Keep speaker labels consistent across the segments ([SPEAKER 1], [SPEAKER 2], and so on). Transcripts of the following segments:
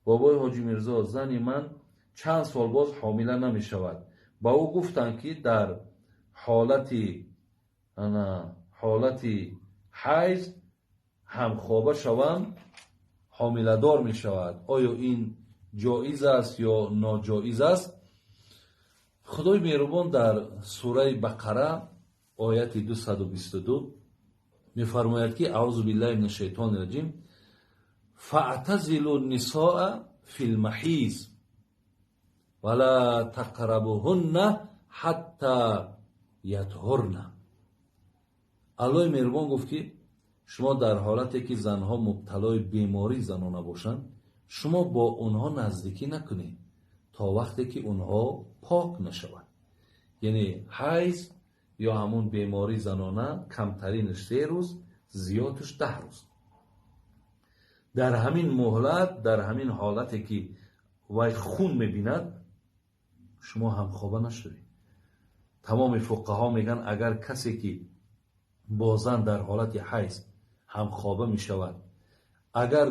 [SPEAKER 1] Бобои Ҳоҷи Мирзо, зани ман чанд сол боз ҳомила намешавад. Ба ӯ гуфтанд, ки дар ҳолати ҳайз ҳамхоба шавам, ҳомиладор мешавад. Оё ин ҷоиз аст ё ноҷоиз аст? Худои меҳрубон дар сураи Бақара, ояти 222 мефармояд, ки: أعوذ بالله من الشيطان الرجيم، فاعتزلوا النساء في المحيض ولا تقربوهن حتى يطهرن. Аллоҳи меҳрубон гуфт, ки шумо дар ҳолате ки занҳо мубталои бемории занона бошанд, шумо бо онҳо наздикӣ накунед, то вақте ки онҳо пок нашаванд. Яъне ҳайз ё ҳамун бемории занона камтаринаш 3 рӯз, зиёдаш 10 рӯз. Дар ҳамин муҳлат, дар ҳамин ҳолате ки вай хун мебинад, шумо ҳамхоба нашавед. Тамоми фуқаҳо мегӯянд, агар касе ки бо зан дар ҳолати ҳайз ҳамхоба мешавад, агар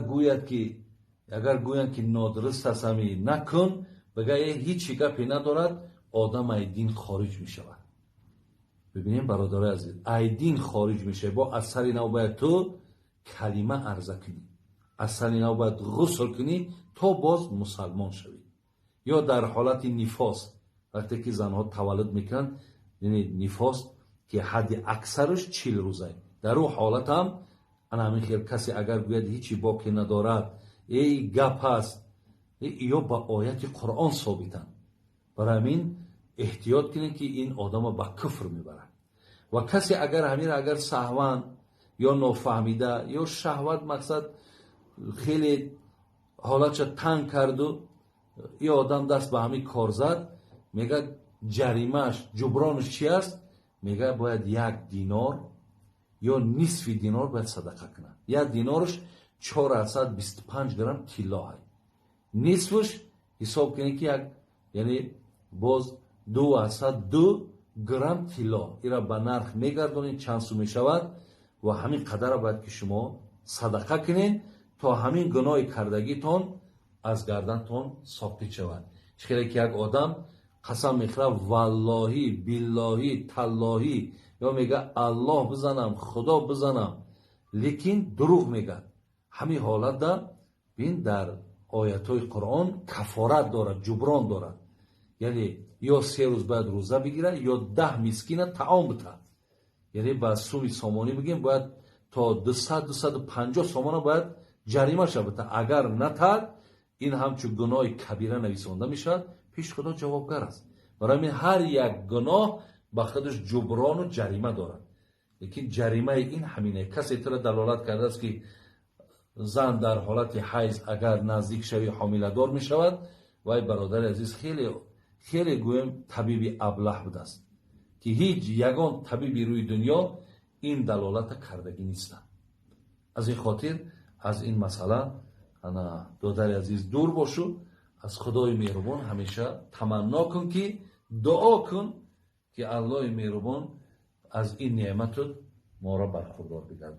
[SPEAKER 1] гӯянд, ки нодуруст аст, ҳами накун, бигӯ ҳичи гапе надорад, одам ай дин хориҷ мешавад. Бибинем, бародарои азиз, ай дин хориҷ мешавад. Бо аз сари нав бояд ту калима арза кунӣ, аз сари нав бояд ғусл кунӣ, то боз мусалмон шавӣ. Ё дар ҳолати нифос, вақте ки занҳо таваллуд мекунанд, яъне нифос, ки ҳадди аксараш 40 рӯза, дар ӯ ҳолатам ана ҳамин хел касе агар гӯяд, ҳичи боке надорад, эй гап аст, ё ба ояти Қуръон собитанд. Барои ҳамин эҳтиёт кунед, ки ин одама ба куфр мебарад. Ва касе агар ҳамира агар саҳван ё нофаҳмида ё шаҳват, мақсад, хеле ҳолатша танг карду ин одам даст ба ҳамин кор зад, мегӯяд, ҷаримааш, ҷубронаш чи аст? Мегӯяд, бояд 1 динор ё нисфи динор бояд садақа кунад. 1 динораш 425 грамм тилло ҳай, нисфаш ҳисоб кунед, ки як, яъне боз 202 грамм тилло. Ира ба нарх мегардонед, чанд сум мешавад, ва ҳамин қадара бояд ки шумо садақа кунед, то ҳамин гуноҳи кардагитон аз гардантон соқит шавад. Чӣ хеле ки як одам қасам мехӯрад, валлоҳӣ, биллоҳӣ, таллоҳӣ, ё мега Аллоҳ бизанам, Худо бизанам, лекин дурӯғ мегӯяд. Ҳамин ҳолатда бин, дар оятҳои Қуръон кафорат дорад, ҷуброн дорад. Яъне ё 3 рӯз бояд рӯза бигирад, ё 10 мискина таом битад. Яъне ба суми сомонӣ бигем, бояд то 200-250 сомона бояд ҷарима шавад. Агар натад, ин ҳамчун гуноҳи кабира нависонда мешавад, пеши Худо ҷавобгар аст. Барои ҳамин ҳар як гуноҳ ба худаш ҷуброну ҷарима дорад, лекин ҷаримаи ин ҳамине. Касе тура далолат кардааст, ки зан дар ҳолати ҳайз агар наздик шавӣ, ҳомиладор мешавад, вай, бародари азиз, хеле хеле гӯем, табиби аблаҳ будааст, ки ҳеҷ ягон табиби рӯи дунё ин далолата кардагӣ нестанд. Аз ин хотир аз ин масъала, ана, додари азиз, дур бошу. Аз Худои меҳрубон ҳамеша таманно кун, ки дуо кун, ки Аллоҳи меҳрубон аз ин неъмату моро бархурдор бигардад.